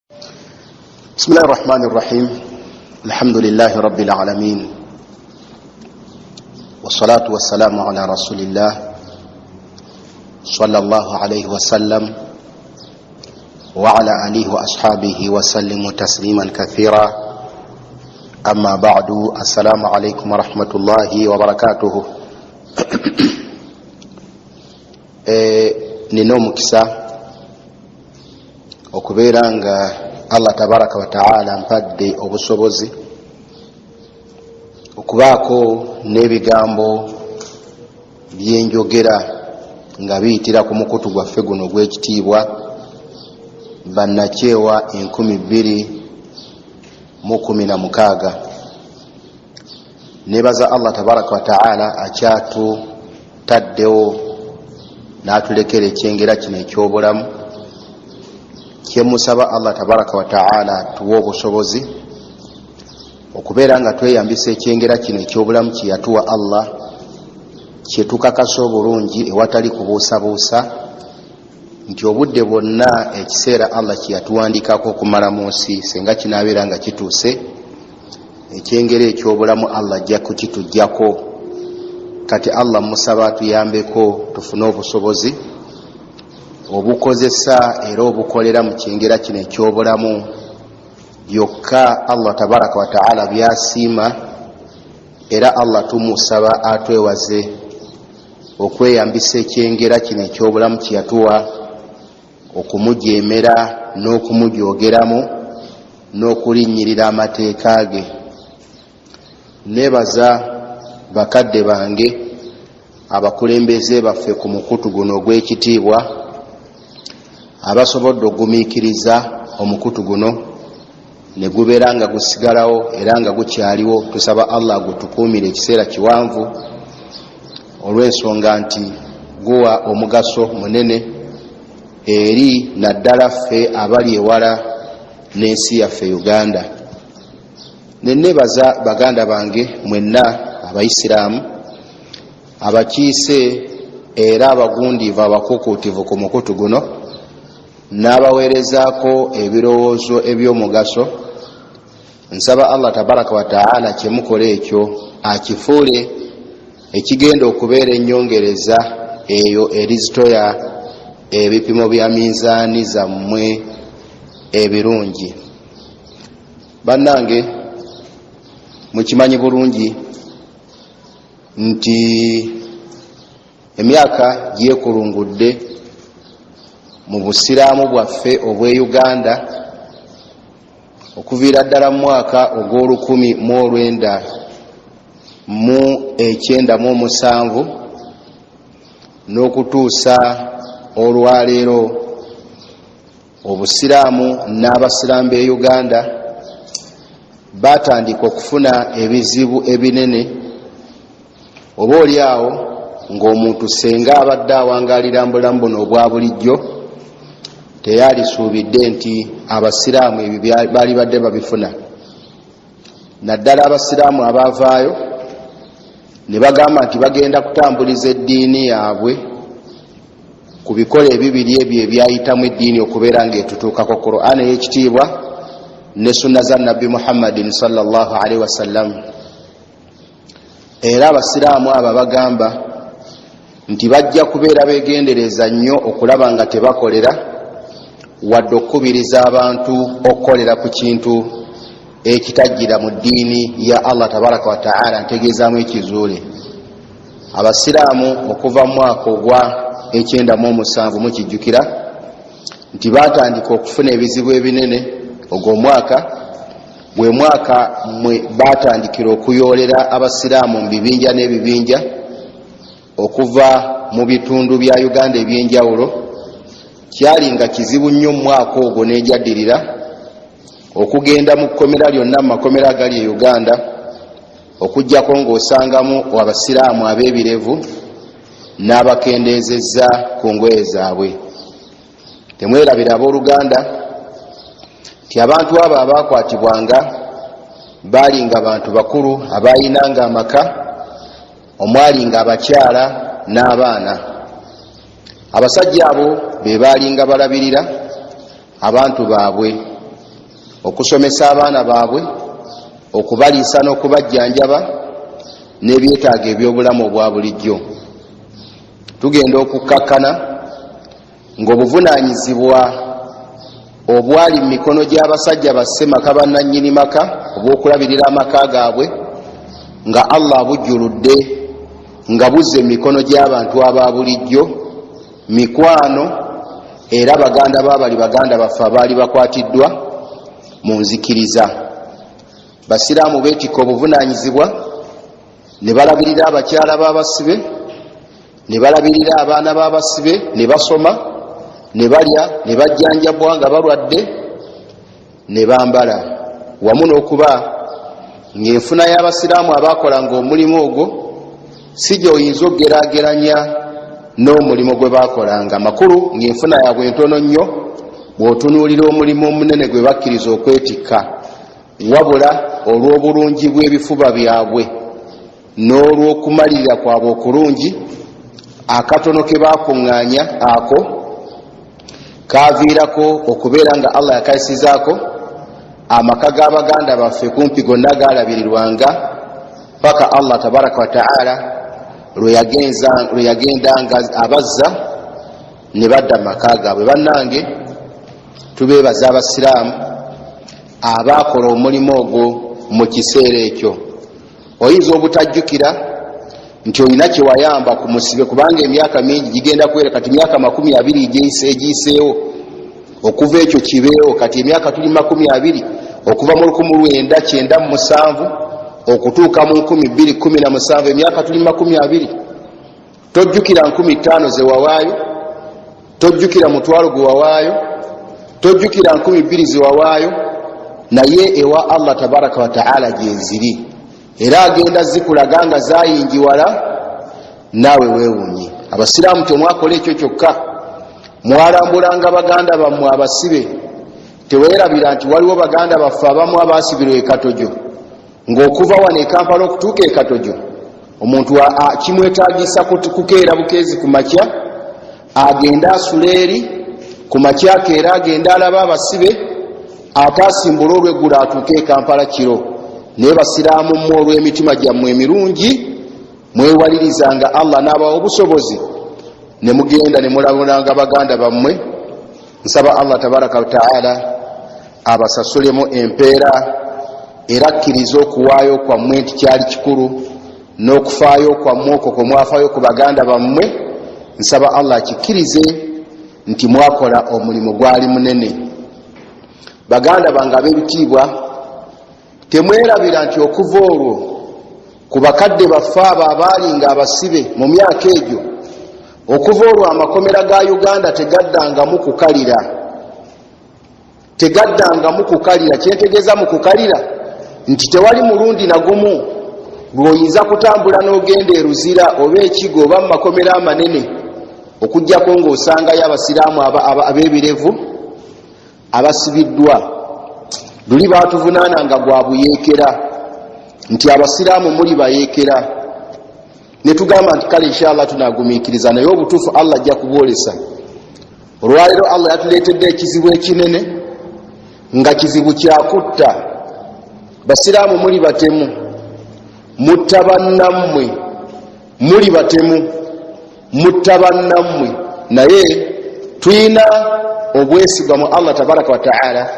بسم الله الرحمن الرحيم، الحمد لله رب العالمين، والصلاة والسلام على رسول الله صلى الله عليه وسلم وعلى آله وأصحابه وسلم تسليما كثيرا. أما بعد، السلام عليكم ورحمة الله وبركاته. Nina omukisa okubeera nga Allah tabaraka wataala mpadde obusobozi okubaako n'ebigambo byenjogera nga biyitira ku mukutu gwaffe guno ogw'ekitiibwa bannakyewa 2016. Nebaza Allah tabaraka wataala akyatutaddewo n'atulekera ekyengera kino ekyobulamu. Kyemusaba Allah tabaraka wataala tuwe obusobozi okubeera nga tweyambisa ekyengera kino ekyobulamu kyeyatuwa Allah, kyetukakasa obulungi ewatali kubuusabuusa nti obudde bwonna ekiseera Allah kyeyatuwandikako okumala mu nsi senga kinaabeera nga kituuse, ekyengera ekyobulamu Allah ajja kukitujjako. Kati Allah musaba atuyambeko tufune obusobozi obukozesa era obukolera mu kyengera kino ekyobulamu byokka Allah tabaraka wataala byasiima, era Allah tumusaba atwewaze okweyambisa ekyengera kino ekyobulamu kyeyatuwa okumujemera n'okumujogeramu n'okulinnyirira amateeka ge. Nebaza bakadde bange abakulembeze baffe ku mukutu guno ogw'ekitiibwa abasobodde okugumiikiriza omukutu guno ne gubeera nga gusigalawo era nga gukyaliwo. Tusaba Allah agutukuumire ekiseera kiwanvu, olw'ensonga nti guwa omugaso munene eri naddala ffe abali ewala n'ensi yaffe Uganda. Nenebaza baganda bange mwenna abayisiraamu abakiise era abagundiivu abakukuutivu ku mukutu guno n'abaweerezaako ebirowoozo eby'omugaso. Nsaba Allah tabaraka wataala kyemukola ekyo akifuule ekigenda okubeera ennyongereza eyo erizitoya ebipimo bya minzaani zammwe ebirungi. Bannange, mukimanyi bulungi nti emyaka gyekulungudde mu busiraamu bwaffe obwe Uganda okuviira ddala mu mwaka ogw'olukumi mu olwenda mu ekyenda mu omusanvu n'okutuusa olwaleero, obusiraamu n'abasiraamu b'e Uganda batandika okufuna ebizibu ebinene. Oba oli awo ng'omuntu senga abadde awangalira mbulamu buno obwa bulijjo teyalisuubidde nti abasiraamu ebyo baali badde babifuna, naddala abasiraamu abaavaayo ne bagamba nti bagenda kutambuliza eddiini yaabwe ku bikola ebibiri ebyo ebyayitamu eddiini okubeera ng'etutuukako, Qur'an ey'ekitiibwa ne sunna za Nabbi Muhammadin sallallahu alaihi wasallam. Era abasiraamu abo bagamba nti bajja kubeera begendereza nnyo okulaba nga tebakolera wadde okukubiriza abantu okukolera ku kintu ekitajjira mu ddiini ya Allah tabaraka wataala. Ntegeezaamu ekizuule abasiraamu okuva mu mwaka ogwa 97 mukijjukira nti batandika okufuna ebizibu ebinene. Ogwo omwaka gwe mwaka mwe batandikira okuyoolera abasiraamu mu bibinja n'ebibinja okuva mu bitundu bya Uganda ebyenjawulo. Kyali nga kizibu nnyo mu mwaka ogwo n'ejaddirira okugenda mu kkomera lyonna mu makomera agali e Uganda okuggyako ng'osangamu abasiraamu ab'ebirevu n'abakendeezezza ku ngoye zaabwe. Temwerabira abooluganda nti abantu abo abakwatibwanga baalinga bantu bakulu abayinanga amaka omwalinga abakyala n'abaana. Abasajja abo be baalinga balabirira abantu baabwe. Okusomesa abaana baabwe, okubaliisa n'okubajjanjaba, n'ebyetaago ebyobulamu obwa bulijjo. Tugenda okukkakkana ng'obuvunaanyizibwa obwali mu mikono gy'abasajja bassemaka bannannyini maka obw'okulabirira amaka gaabwe, nga Allah abujjuludde nga buzze mu mikono gy'abantu aba bulijjo, mikwano era baganda baabali baganda baffe abaali bakwatiddwa mu nzikiriza. Basiraamu beetikka obuvunaanyizibwa ne balabirira abakyala b'abasibe, ne balabirira abaana b'abasibe, ne basoma, ne balya, ne bajjanjabwa nga balwadde, ne bambala, wamu n'okuba ng'enfuna y'abasiraamu abaakolanga omulimu ogwo si gy'oyinza okugeraageranya n'omulimu gwe baakolanga. Makulu ng'enfuna yaabwe entono nnyo bw'otunuulira omulimu omunene gwe bakkiriza okwetikka, wabula olw'obulungi bw'ebifuba byabwe n'olw'okumalirira kwabwe okulungi, akatono ke baakuŋŋaanya ako kaviirako okubeera nga Allah yakayisizaako amaka g'abaganda baffe kumpi gonna galabirirwanga paka Allah tabaraka wataala lwe yagendanga abazza ne badda mu maka gaabwe. Bannange, tubeebaza abasiraamu abaakola omulimu ogwo mu kiseera ekyo. Oyinza obutajjukira nti olina kyewayamba ku musibe, kubanga emyaka mingi gigenda kuwera kati, myaka 20 egiyiseewo okuva ekyo kibeewo. Kati emyaka tuli 20 okuva mu 1997 okutuuka mu 2017, emyaka tuli 20. Tojjukira 5000 zewawaayo, tojjukira mutwalo gwe wawaayo, tojjukira 2000 zewawaayo, naye ewa Allah tabaraka wataala gyeziri, era agenda zikulaga nga zayingiwala naawe weewuunye. Abasiraamu temwakola ekyo kyokka, mwalambulanga baganda bammwe abasibe. Teweerabira nti waliwo baganda baffe abamu abaasibirwa e Katojo, ng'okuva wano e Kampala okutuuka e Katojo omuntu kimwetagisa kukeera bukeezi ku makya, agende asula eri ku makya, akeera agende alaba abasibe, ate asimbule olweggulo atuuke e Kampala kiro. Naye basiraamu mmwe, olw'emitima gyammwe emirungi, mwewalirizanga Allah n'abawa obusobozi ne mugenda ne mulabulanga baganda bammwe. Nsaba Allah tabaraka wataala abasasulemu empeera, era akkirize okuwaayo kwammwe nti kyali kikulu, n'okufaayo kwammwe okwo kwe mwafaayo ku baganda bammwe. Nsaba Allah akikkirize nti mwakola omulimu gwali munene. Baganda bange ab'ebitiibwa, temwerabira nti okuva olwo ku bakadde baffe abo abaali nga abasibe mu myaka egyo, okuva olwo amakomera ga Uganda tegaddangamu kukalira, tegaddangamu kukalira. Kyentegeeza mu kukalira nti tewali mulundi nagumu lw'oyinza kutambula n'ogenda e Luzira oba ekigo oba mu makomera amanene okugjako ng'osangayo abasiraamu ab'ebirevu abasibiddwa. Luli baatuvunaana nga gwa buyeekera, nti abasiraamu muli bayeekera, ne tugamba nti kale inshallah tunagumiikiriza, naye obutuufu Allah ajja kubwolesa. Olwaleero Allah yatuleetedde ekizibu ekinene, nga kizibu kyakutta. Basiraamu muli batemu, mutta bannammwe, muli batemu, mutta bannammwe. Naye tulina obwesigwa mu Allah tabaraka wataala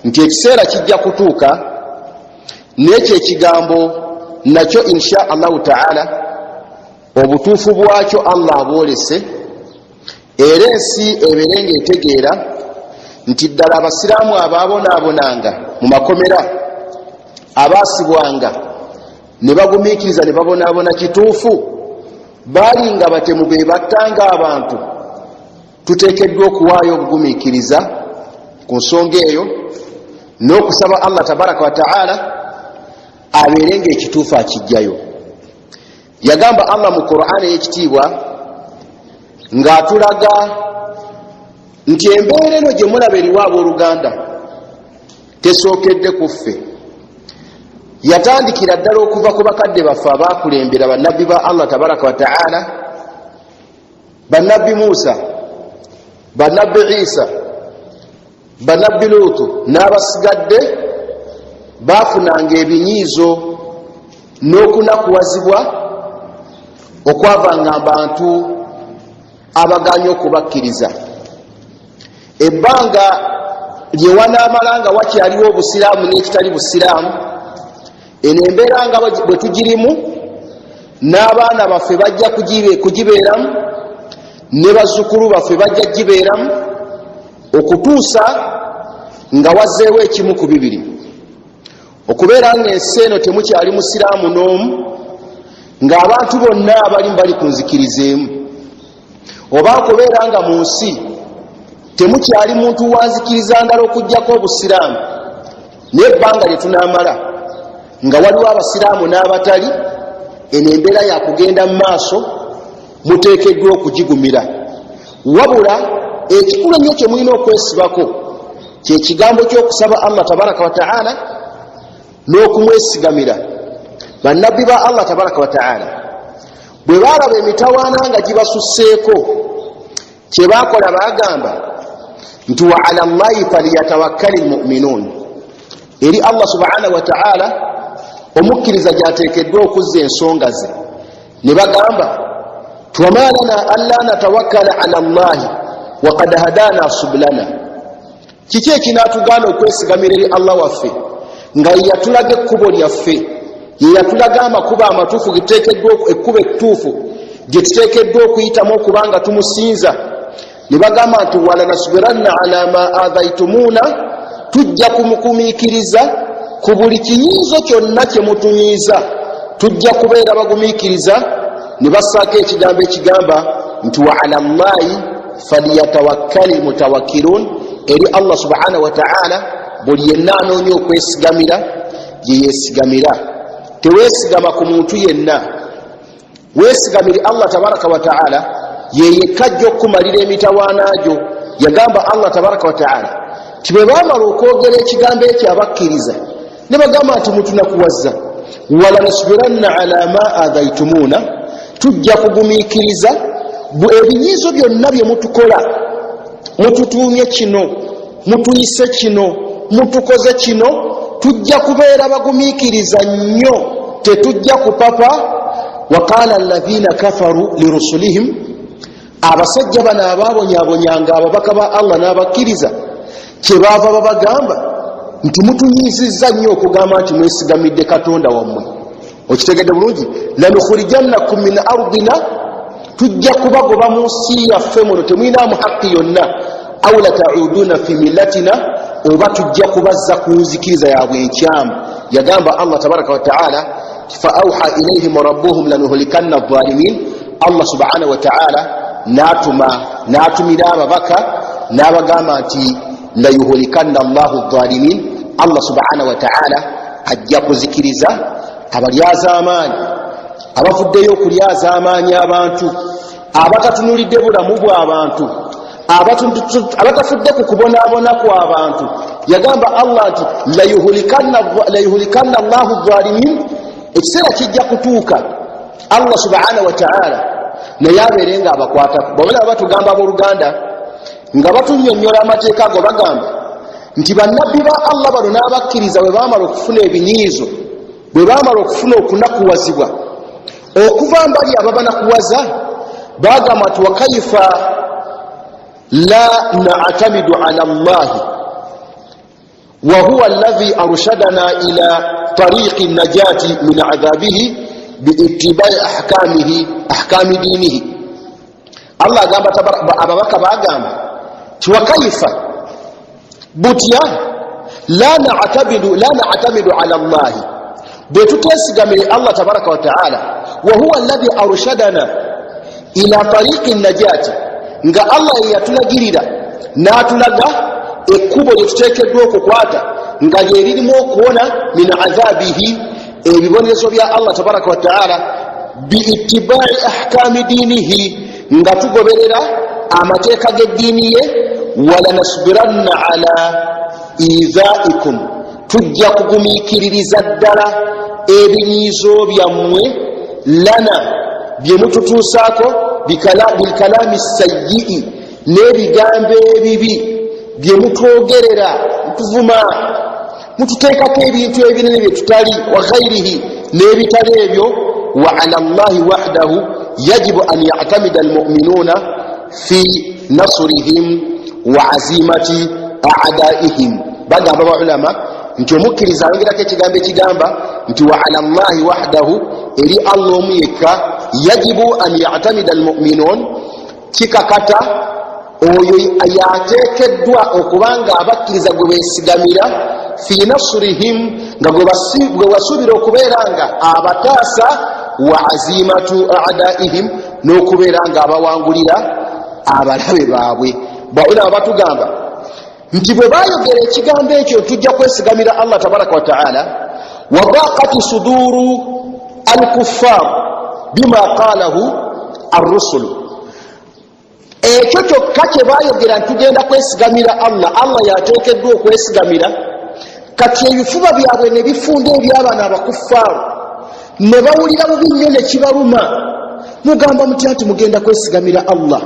nti ekiseera kijja kutuuka n'ekyo ekigambo nakyo insha Allahu taala obutuufu bwakyo Allah abwolese, era ensi ebeere nga etegeera nti ddala abasiraamu abaabonaabonanga mu makomera, abaasibwanga ne bagumiikiriza ne babonaabona, kituufu baali nga batemu, be battanga abantu. Tuteekeddwa okuwaayo obugumiikiriza ku nsonga eyo n'okusaba Allah tabaraka wataala abeere nga ekituufu akijjayo. Yagamba Allah mu Qur'ani ey'ekitiibwa ng'atulaga nti embeera eno gye mulaba eriwo, abooluganda, tesookedde ku ffe. Yatandikira ddala okuva ku bakadde baffe abakulembera, bannabbi ba Allah tabaraka wataala, bannabbi Musa, bannabbi Isa. Bannabbi Luutu n'abasigadde baafunanga ebinyiizo n'okunakuwazibwa okwavanga abantu abaganye okubakkiriza. Ebbanga lye wanaamala nga wakyaliwo obusiraamu n'ekitali busiraamu, eno embeera nga bwe tugirimu, n'abaana baffe bajja kugibeeramu, ne bazzukulu baffe bajja gibeeramu, okutuusa nga wazzeewo ekimu ku bibiri: okubeera nga ensi eno temukyali musiraamu n'omu, ng'abantu bonna abalimu bali ku nzikiriza emu, oba okubeera nga mu nsi temukyali muntu wanzikiriza ndala okuggyako obusiraamu. Naye ebbanga lye tunaamala nga waliwo abasiraamu n'abatali, eno embeera yakugenda mu maaso, muteekeddwa okugigumira. Wabula ekikulu ennyo kye mulina okwesibako kyekigambo ky'okusaba Allah tabaraka wataala n'okumwesigamira. Bannabbi ba Allah tabaraka wataala bwe baalaba emitawaana nga gibasusseeko, kyebakola bagamba nti wa ala llahi falyatawakkali lmuminuun, eri Allah subhanahu wataala omukkiriza gyateekeddwa okuzza ensonga ze. Ne bagamba ti wama lana anla natawakkala ala llahi wakad hadana subulana, kiki ekinatugaana okwesigamira eri Allah waffe nga yeyatulaga ekkubo lyaffe, yeyatulaga amakubo amatuufu, ekkubo ettuufu gye tuteekeddwa okuyitamu okubanga tumusinza? Ne bagamba nti walanasbiranna ala ma adhaitumuuna, tujja kumukumiikiriza ku buli kinyiizo kyonna kye mutunyiiza, tujja kubeera bagumiikiriza. Ne bassaako ekigambo ekigamba nti wa ala llahi falyatawakkali lmutawakkirun, eri Allah subhanahu wataala buli yenna anoonya okwesigamira gye yeesigamira. Teweesigama ku muntu yenna, weesigamire Allah tabaraka wataala, yeyekka ajja okukumalira emitawaana gyo. Yagamba Allah tabaraka wataala ti bwe baamala okwogera ekigambo ekyo abakkiriza ne bagamba nti mutunakuwazza, walanasbiranna ala ma adhaitumuuna, tujja kugumiikiriza ebinyiizo byonna bye mutukola, mututuumye kino, mutuyise kino, mutukoze kino, tujja kubeera bagumiikiriza nnyo, tetujja kupapa. Waqala alladhina kafaru lirusulihim, abasajja bano abaabonyaabonyanga ababaka ba Allah n'abakkiriza, kyebaava babagamba nti mutunyiizizza nnyo okugamba nti mwesigamidde Katonda wammwe. Okitegedde bulungi? Lanukhurijannakum min ardina, tujja kubagoba mu nsi yaffe muno, temulinamu haki yonna, au latauduna fi millatina, oba tujja kubazza ku nzikiriza yaabwe enkyamu. Yagamba Allah tabaraka wataala fa auha ilaihim rabbuhum lanuhlikanna zalimin. Allah subhanahu wataala n'atumira ababaka n'abagamba nti layuhlikanna llahu zalimin, Allah subhanahu wataala ajja kuzikiriza abalyazaamaanyi abavuddeyo okulyazaamaanyi abantu, abatatunulidde bulamu bw'abantu, abatafudde ku kubonaabona kw'abantu. Yagamba Allah nti layuhlikanna llahu zalimin, ekiseera kijja kutuuka Allah subhanahu wataala naye abeere nga abakwatako. Bwabala batugamba abooluganda nga batunyonnyola amateeka ago, bagamba nti bannabbi ba Allah bano n'abakkiriza bwe baamala okufuna ebinyiizo, bwe baamala okufuna okunakuwazibwa okuva mbali ababanakuwaza, bagamba nti wakaifa la natamidu ala llahi wahuwa alladhi arshadana ila tariqi najati min adhabihi biitibai ahkamihi ahkami dinihi. Allah agamba, ababaka bagamba ti wakaifa, butya, la natamidu ala llahi, bwe tutesigamire Allah tabaraka wataala, wahuwa alladhi arshadana ila tariqi najati, nga Allah yeyatulagirira n'atulaga ekkubo lye tuteekeddwa okukwata nga lyeririmu okuwona min adhabihi, ebibonerezo bya Allah tabaraka wataala, biitibai ahkami dinihi, nga tugoberera amateeka g'eddiini ye, walanasbiranna ala idhaikum, tujja kugumiikiririza ddala ebinyiizo byammwe lana bye mututuusaako, bilkalaami sayii, n'ebigambo ebibi Bye mutwogerera, mutuvuma, mututeekako ebintu ebinene bye tutali, wa ghairihi, n'ebitali ebyo. Wa ala llahi wahdahu yajibu an yatamida almuminuuna fi nasrihim wa azimati adaihim. Bagamba baulama nti omukkiriza ayongerako ekigambo ekigamba nti wa ala llahi wahdahu, eri Allah omu yekka, yajibu an yatamida almuminuun, kikakata oyo yateekeddwa okubanga abakkiriza gwe beesigamira, fi nasrihim, nga gwe basuubira okubeera nga abataasa, wa azimatu adaihim, n'okubeera nga abawangulira abalabe baabwe. Baulama batugamba nti bwe bayogera ekigambo ekyo, tujja kwesigamira Allah tabaraka wataala, wadaqat suduru alkuffar bima qalahu arrusulu. Ekyo kyokka kye bayogera nti tugenda kwesigamira Allah, Allah yateekeddwa okwesigamira, kati ebifuba byabwe ne bifunda eby'abaana abakuffaaru, ne bawulira bubi nnyo ne kibaluma. Mugamba mutya nti mugenda kwesigamira Allah?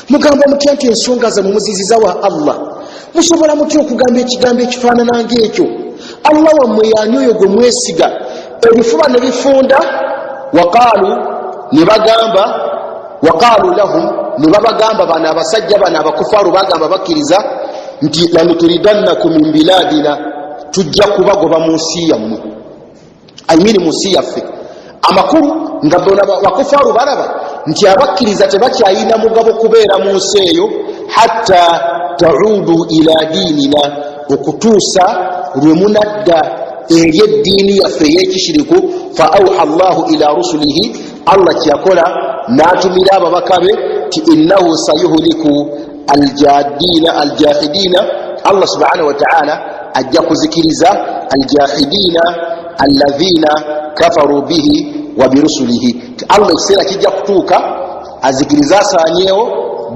Mugamba mutya nti ensonga zammwe muziziza wa Allah? Musobola mutya okugamba ekigambo ekifaanana ngaekyo? Allah wammwe yaani oyo gwe mwesiga? Ebifuba ne bifunda. Waqaalu, ne bagamba, waqaalu lahum, ne babagamba bano abasajja bano abakufaaru, bagamba bakkiriza nti lanuturidannakum min biladina, tujja kubagoba mu nsi yammwe, aimini mu nsi yaffe. Amakulu nga bona bakufaaru balaba nti abakkiriza tebakyayina mugabo kubeera mu nsi eyo, hatta taudu ila diinina, okutuusa lwe munadda eri eddiini yaffe ey'ekishiriku. Fa auha llahu ila rusulihi, Allah kyeyakola n'atumira ababaka be ti innahu sayuhliku aljadina aljahidina, Allah subhanahu wataala ajja kuzikiriza aljahidina alladhina kafaru bihi wa birusulihi. Allah ekiseera kijja kutuuka azikirize, asaanyeewo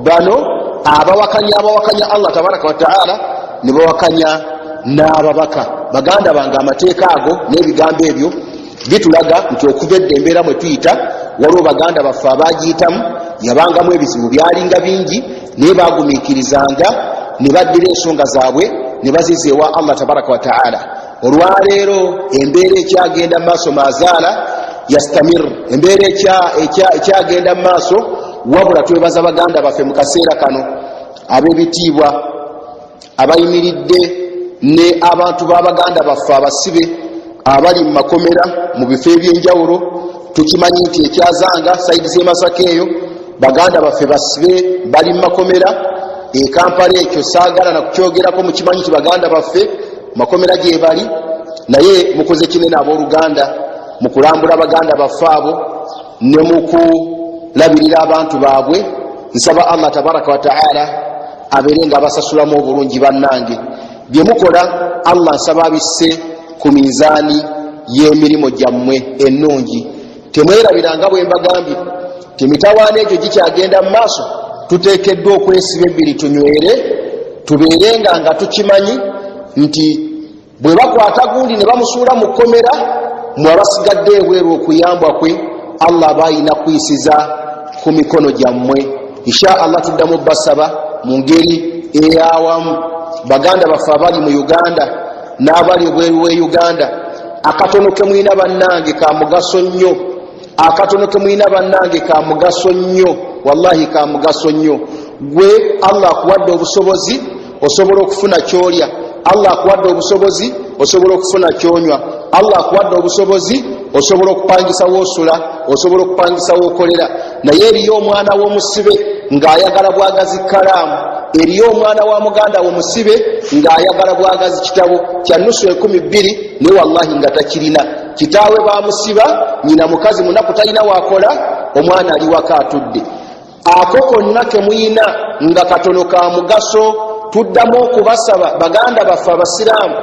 bano abawakanya, abawakanya Allah tabaraka wataala ne bawakanya n'ababaka. Baganda bange, amateeka ago n'ebigambo ebyo bitulaga nti okuva edda embeera mwe tuyita, waliwo baganda baffe abagiyitamu, yabangamu ebizibu byalinga bingi, naye bagumiikirizanga ne baddira ensonga zaabwe ne baziza ewa Allah tabaraka wataala. Olwaleero embeera ekyagenda mu maaso, mazaala yastamir, embeera ekyagenda mu maaso. Wabula twebaza baganda baffe mu kaseera kano ab'ebitiibwa abayimiridde ne abantu b'abaganda baffe abasibe abali mu makomera mu bifo ebyenjawulo. Tukimanyi nti ekyazanga side z'emasaka eyo baganda baffe basibe bali mu makomera. Ekampala ekyo saagala nakukyogerako, mukimanyi nti baganda baffe makomera gye bali. Naye mukoze kinene abooluganda mu kulambula baganda baffe abo ne mu kulabirira abantu baabwe. Nsaba Allah tabaraka wataala abeere nga abasasulamu obulungi. Bannange, bye mukola Allah nsaba abisse ku minzaani y'emirimu gyammwe ennungi. Temwerabiranga bwe mbagambye ti emitawaana egyo gikyagenda mu maaso, tuteekeddwa okwesiba ebbiri, tunywere, tubeerenga nga tukimanyi nti bwe bakwata gundi ne bamusuula mu kkomera, mwe abasigadde ebweru okuyambwa kwe Allah aba ayina kuyisiza ku mikono gyammwe. Insha Allah tuddamu basaba mu ngeri eyawamu, baganda baffe abali mu Uganda n'abali ebweru we Uganda, akatono ke mulina bannange ka mugaso nnyo. Akatono ke mulina bannange ka mugaso nnyo, wallahi ka mugaso nnyo. Gwe Allah akuwadde obusobozi, osobola okufuna kyolya. Allah akuwadde obusobozi, osobola okufuna kyonywa. Allah akuwadde obusobozi, osobola okupangisa woosula, osobola okupangisa wookolera. Naye eriyo omwana w'omusibe ng'ayagala bwagazi kalaamu, eriyo omwana wa muganda womusibe ng'ayagala bwagazi kitabo kya nusu 20, naye wallahi nga takirina. Kitaawe bamusiba, nyina mukazi munaku, talina wakola, omwana ali waka atudde. Ako konna kemuyina nga katono ka mugaso. Tuddamu okubasaba baganda baffe abasiraamu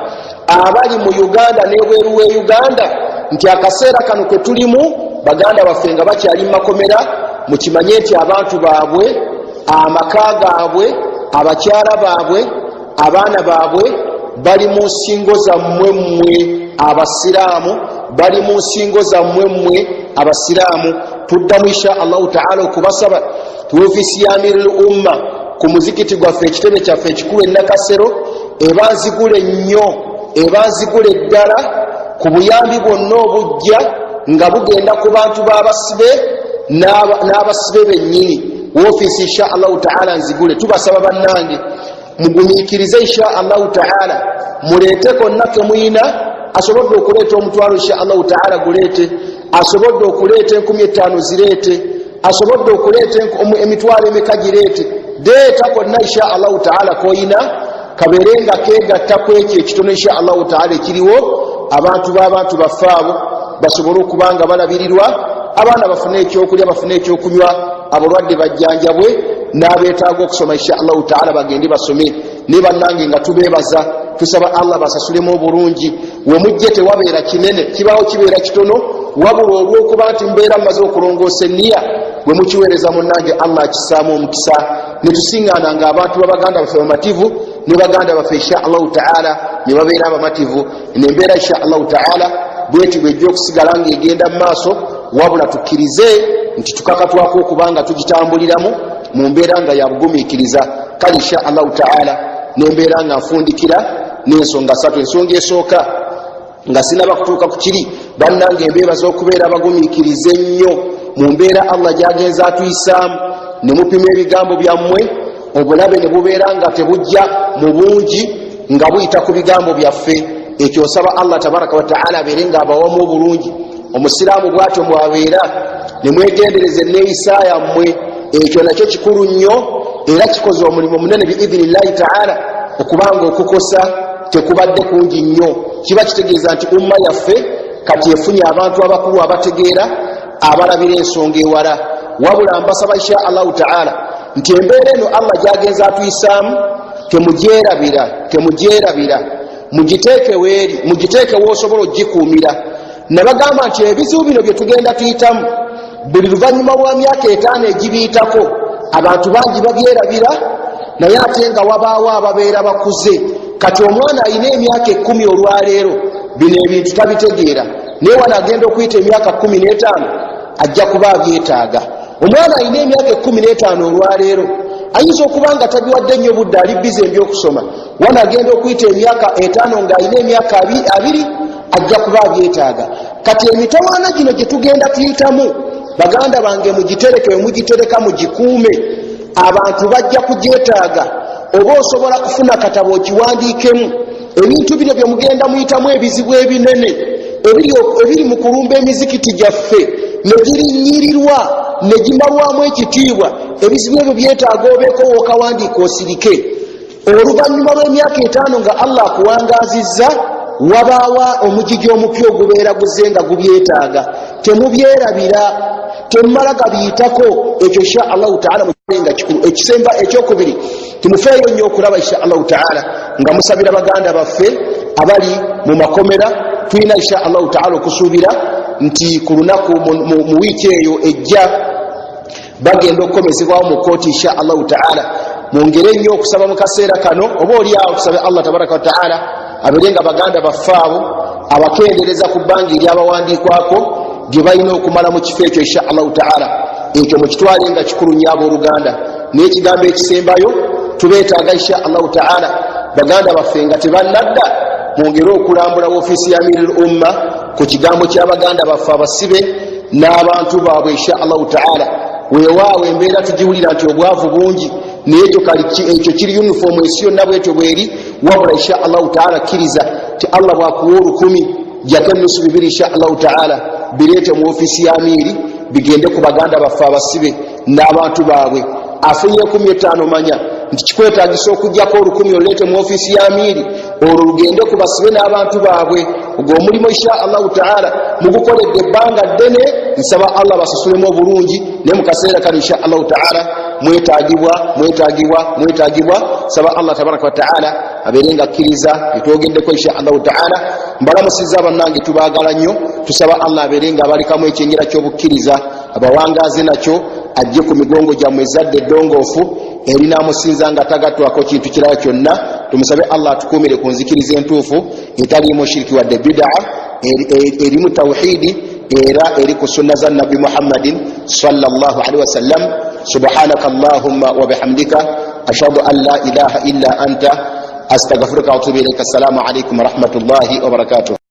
abali mu Uganda n'ebweru we Uganda nti akaseera kano kwe tulimu, baganda baffe nga bakyali mu makomera, mukimanye nti abantu baabwe, amaka gaabwe, abakyala baabwe, abaana baabwe bali mu nsingo zammwe mmwe abasiraamu, bali mu nsingo zammwe mmwe abasiraamu. Tuddamu insha allahu taala okubasaba ti ofiisi ya amirul umma ku muzikiti gwaffe, ekitebe kyaffe ekikulu e Nakasero, eba nzigule nnyo, eba nzigule ddala ku buyambi bwonna obujja nga bugenda ku bantu b'abasibe n'abasibe bennyini. Woofiisi insha Allahu taala nzigule. Tubasaba bannange mugumiikirize, insha Allahu taala muleete konna kemuyina. Asobodde okuleeta 500, insha Allahu taala guleete. Asobodde okuleeta 5000, zireete. Asobodde okuleeta emitwalo emeka, gireete. Deeta konna insha Allahu taala koyina, kabeere nga kegatta ku ekyo ekitono insha Allahu taala ekiriwo, abantu b'abantu baffe abo basobole okuba nga balabirirwa, abaana bafune ekyokulya, bafune ekyokunywa, abalwadde bajjanjabwe, n'abeetaaga okusoma insha Allahu taala bagende basome. Naye bannange nga tubeebaza, tusaba Allah basasulemu obulungi. Wemujje tewabeera kinene, kibaawo kibeera kitono, wabula olw'okuba nti mbeera mumaze okulongoosa enniya, bwe mukiweereza munnange Allah akissaamu omukisa, ne tusiŋŋaana nga abantu babaganda baffe bamativu, ne baganda baffe insha Allahu taala ne babeera abamativu. Nembeera insha Allahu taala bweti bwejja okusigala ng'egenda mu maaso, wabula tukkirize nti tukakatwako okuba nga tugitambuliramu mu mbeera nga yabugumiikiriza. Kale insha Allahu taala nembeera nga nfundikira n'ensonga satu. Ensonga esooka, nga sinaba kutuuka ku kiri, bannange embeebaza okubeera abagumiikiriza ennyo mu mbeera Allah gy'agenza atuyisaamu, ne mupima ebigambo byammwe, obulabe ne bubeera nga tebujja mu bungi nga buyita ku bigambo byaffe. Ekyo nsaba Allah tabaraka wataala abeere nga abawamu obulungi. Omusiraamu bwatyo mwabeera, ne mwegendereza enneeyisa yammwe. Ekyo nakyo kikulu nnyo era kikoze omulimu munene biidhinillahi taala, okubanga okukosa tekubadde kungi nnyo. Kiba kitegeeza nti umma yaffe kati efunye abantu abakulu abategeera, abalabira ensonga ewala. Wabula mbasaba insha Allahu taala nti embeera eno Allah gyagenza atuyisaamu temugyerabira, temugyerabira, mugiteekewo eri, mugiteekewo osobola ogikuumira. Nabagamba nti ebizibu bino bye tugenda tuyitamu buli luvannyuma lwa myaka 5 egibiyitako, abantu bangi babyerabira, naye ate nga wabaawo ababeera bakuze. Kati omwana alina emyaka 10 olwaleero bino ebintu tabitegeera, naye wano agenda okuyita emyaka 15 ajja kuba abyetaaga. Omwana alina emyaka 15 olwaleero ayinza okuba nga tabiwadde nnyo budde, ali bize ebyokusoma. Wano agenda okuyita emyaka 5 ng'alina emyaka 20 ajja kuba abyetaaga. Kati emitawaana gino gye tugenda tuyitamu, baganda bange, mugitereke we mugitereka, mugikuume, abantu bajja kugyetaaga. Oba osobola kufuna katabo okiwandiikemu ebintu bino bye mugenda muyitamu, ebizibu ebinene ebiri mu kulumba emizikiti gyaffe ne girinnyirirwa ne gimalwamu ekitiibwa. Ebizibu ebyo byetaaga obeeko wookawandiika osirike. Oluvannyuma lw'emyaka 5 nga Allah akuwangaazizza, wabaawa omugigi omupya ogubeera guze nga gubyetaaga. Temubyerabira, temumala gabiyitako. Ekyo insha Allahu taala nga kikulu. Ekisemba ekyokubiri, timufeeyo nnyo okulaba insha Allahu taala nga musabira baganda baffe abali mu makomera. Tulina insha Allahu taala okusuubira nti ku lunaku mu wiiki eyo ejja bagenda okukomezebwawo mu kooti insha Allahu taala. Mwongere nnyo okusaba mu kaseera kano, oba oliawo tusabe Allah tabaraka wataala abeere nga baganda baffe abo abakendereza ku bbanga eryabawandiikwako gye balina okumala mu kifo ekyo insha Allahu taala. Ekyo mukitwale nga kikulu nnyo, abooluganda. N'ekigambo ekisembayo, tubeetaaga insha Allahu taala baganda baffe nga tebannadda, mwongere okulambula woofiisi ya Amiril Umma ku kigambo ky'abaganda baffe abasibe n'abantu baabwe insha Allahu taala. Weewaawo embeera tugiwulira nti obwavu bungi, naye ekyo kiri uniform, ensi yonna bwetyo bweri. Wabula insha Allahu taala kkiriza ti Allah bwakuwa 1000, jjako enusu 2 insha Allahu taala, bireete mu ofiisi ya amiiri, bigende ku baganda baffe abasibe n'abantu baabwe. Afunye 15, manya nti kikwetagisa okugjako 1000 oleete mu ofiisi ya amiiri, olwo lugende ku basibe n'abantu baabwe. Ogwo omulimu insha Allahu taala mugukoledde ebbanga ddene, nsaba Allah basasulemu obulungi. Naye mu kaseera kano insha Allahu taala mwetagibwa, mwetagibwa, mwetagibwa. Saba Allah tabaraka wataala abeere nga akkiriza byetwogeddeko insha Allahu taala. Mbalamusiza bannange, tubaagala nnyo. Tusaba Allah abeere nga abalekamu ekyengera ky'obukkiriza, abawangaze nakyo, ajje ku migongo gyammwe ezadde eddongoofu erinaamusinza nga tagattwako kintu kirala kyonna. Tumusabe Allah atukuumire ku nzikiriza entuufu etaliimu shiriki wadde bidaa, erimu tawhidi era eri ku sunna za Nabbi Muhammadin sallallahu alaihi wasallam. Subhanaka allahumma wabihamdika. Ashhadu an la ilaha illa anta, astagfiruka waatubu ilaika. Assalamu alaikum warahmatullahi wabarakatuh.